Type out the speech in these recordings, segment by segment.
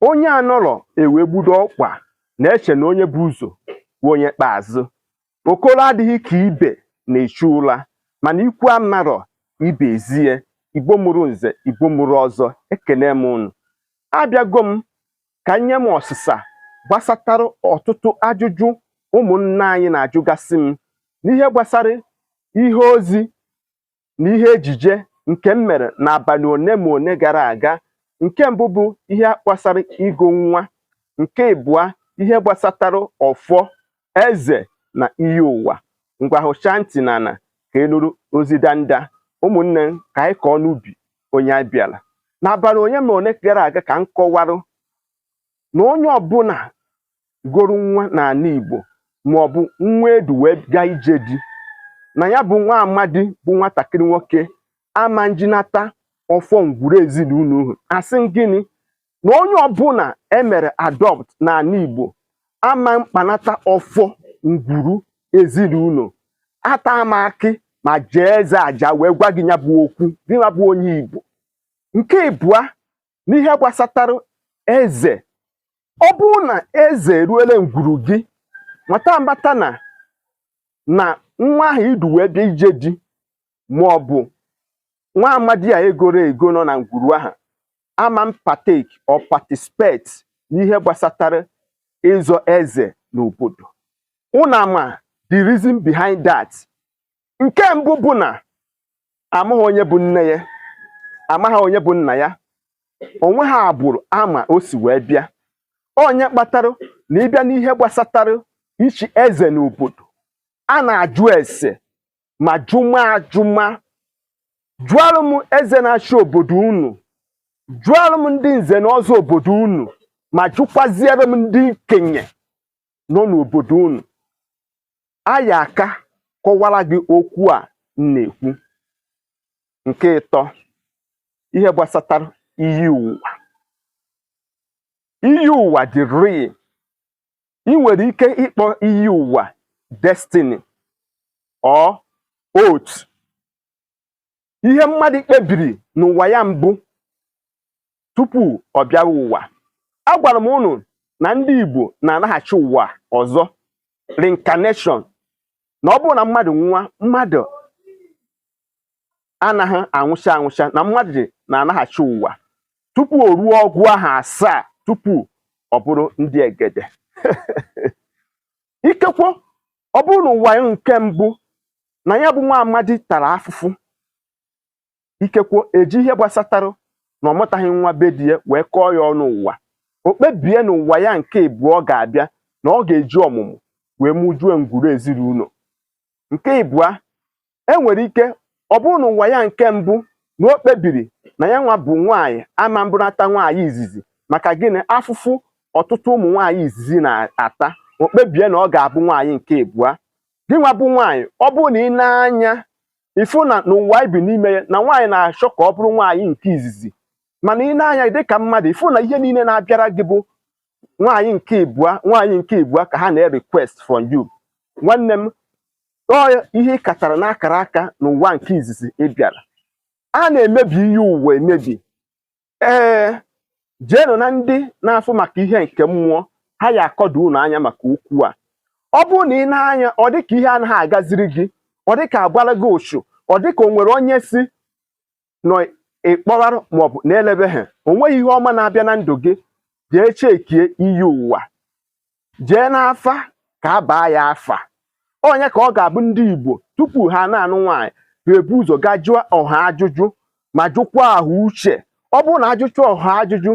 Onye anọrọ ewee gbudo ọkwa na-eche na onye bụ ụzọ bụ onye kpeazụ. Okoro adịghị ka ibe na-echu ụra, mana ikwu amarọ ibe ezie. Igbo mụrụ nze, Igbo mụrụ ọzọ, ekene m unu. Abịago m ka nye m ọsịsa gbasatara ọtụtụ ajụjụ ụmụnne anyị na-ajụgasị m n'ihe gbasara ihe ozi na ihe ejije nke m mere n'abalị one ma one gara aga. Nke mbụ bụ ihe gbasara ịgụ nwa, nke ịbụa ihe gbasatara ọfọ eze na iyi ụwa. Ngwa, hụchaa ntị n'ala ka ị nụrụ ozi danda. Ụmụnne m, ka anyị kọọ n'ubi onye anyị bịara. N'abalị onye ma one gara aga ka m kọwarụ na onye ọbụla goro nwa n'ala Igbo maọbụ nwa edu wee gaa ije di na ya bụ nwa amadi bụ nwatakịrị nwoke ama njinata ọfọ ngwuru ezinụlọ ahụ. Asị gịnị? Na onye ọbụla emere adopt n'ala Igbo ama mkpanata ọfọ ngwuru ezinụlọ. Ata ama akị ma jee eze aja wee gwa gị ya bụ okwu, gị nwa bụ onye Igbo. Nke ịbụa, n'ihe gbasatara eze, ọ bụrụ na eze eruele ngwuru gị, nwata amata na nwa ahụ idu wee bịa ije di ma ọ bụ nwa amadi a egoro ego nọ na ngwuru ahụ ama m partake or participate n'ihe gbasatara ịzọ eze n'obodo. Unu ama the reason behind that? Nke mbụ bụ na amaghị onye bụ nne ya, amaghị onye bụ nna ya, onwe ha agbụrụ ama o si wee bịa. Onye kpatara na ịbịa n'ihe gbasatara ichi eze n'obodo, a na-ajụ ese ma jụma ajụma. Jụọrọ m eze na-achị obodo unu, jụọrọ m ndị nze na ọzọ obodo unu, ma jụkwaziere m ndị ikenye nọ n'obodo unu. Aya aka kọwara gị okwu a m na-ekwu. Nke ịtọ, ihe gbasatara iyi ụwa. Iyi ụwa dị real. Ị nwere ike ịkpọ iyi ụwa destiny or oath, ihe mmadụ kpebiri n'ụwa ya mbụ tupu ọ bịawa ụwa. Agwara m unu na ndị Igbo na-anaghachi ụwa ọzọ, reincarnation, na ọ bụrụ na mmadụ nwa, mmadụ anaghị anwụcha anwụcha, na mmadụ na-anaghachi ụwa tupu o ruo ọgụ ahụ 7 tupu ọ bụrụ ndị egede. Ikekwe ọ bụrụ na ụwa ya nke mbụ na ya bụ nwa amadi tara afụfụ, ikekwe eji ihe gbasatara na ọ mụtaghị nwa be di ya wee kọọ ya ọnụ ụwa, o kpebie na ụwa ya nke ịbụọ ga-abịa na ọ ga-eji ọmụmụ wee mụjuo ngwuru ezinụlọ. Nke ịbụa, enwere ike ọ bụrụ na ụwa ya nke mbụ na o kpebiri na ya nwa bụ nwaanyị ama mbụnata nwaanyị izizi, maka gịnị? Afụfụ ọtụtụ ụmụ nwaanyị izizi na-ata, o kpebie na ọ ga-abụ nwaanyị nke ịbụa. Gị nwa bụ nwaanyị, ọ bụrụ na ị na-anya ịfụ na n'ụwa ibi n'ime ya na nwaanyị na-achọ ka ọ bụrụ nwaanyị nke izizi, mana ị na-anya dịka mmadụ ịfụ na ihe niile na-abịara gị bụ nwaanyị nke ịbụa, nwaanyị nke ịbụa ka ha na-request from you. Nwanne m, ọ ihe ị katara n'akara aka n'ụwa nke izizi ị bịara. A na-emebi ihe ụwa emebi. Ee, jeenụ na ndị na-afụ maka ihe nke mmụọ, ha ya akọdo unu anya maka okwu a. Ọ bụrụ na ị na-anya, ọ dịka ihe anaghị agaziri gị, ọ dịka agbara gị ụchụ, ọ dịka o nwere onye si nọ ịkpọgharụ maọbụ na-elebeghị, o nweghị ihe ọma na-abịa na ndụ gị, jee chekie iyi ụwa, jee n'afa ka a baa ya afa. Onye ka ọ ga-abụ ndị Igbo tupu ha na-anụ nwaanyị, ha ebu ụzọ gaa jụọ ọha ajụjụ ma jụkwa ahụ uche. Ọ bụrụ na ajụjụ ọha ajụjụ,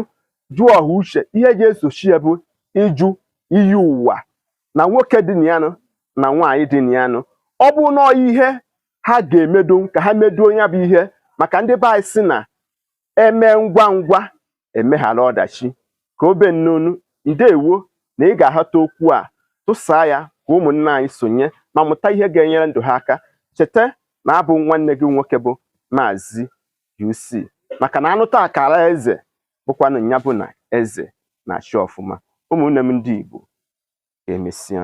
jụọ ọha uche, ihe ga-esochi ya bụ ịjụ iyi ụwa na nwoke dị na ya nụ na nwaanyị dị na ya nụ. Ọ bụrụ na ọ ihe ha ga-emedo, ka ha meduo ya bụ ihe, maka ndị be anyị sị na eme ngwa ngwa emeghara ọdachi. Ka obe nnonu. Ndewo na ị ga-aghọta okwu a. Tụsaa ya ka ụmụnne anyị sonye ma mụta ihe ga-enyere ndụ ha aka. Cheta na abụ nwanne gị nwoke bụ Maazị UC, maka na anụta akara eze bụkwanụ nya bụ na eze na-achị ọfụma. Ụmụnne m ndị Igbo, ka emesịa.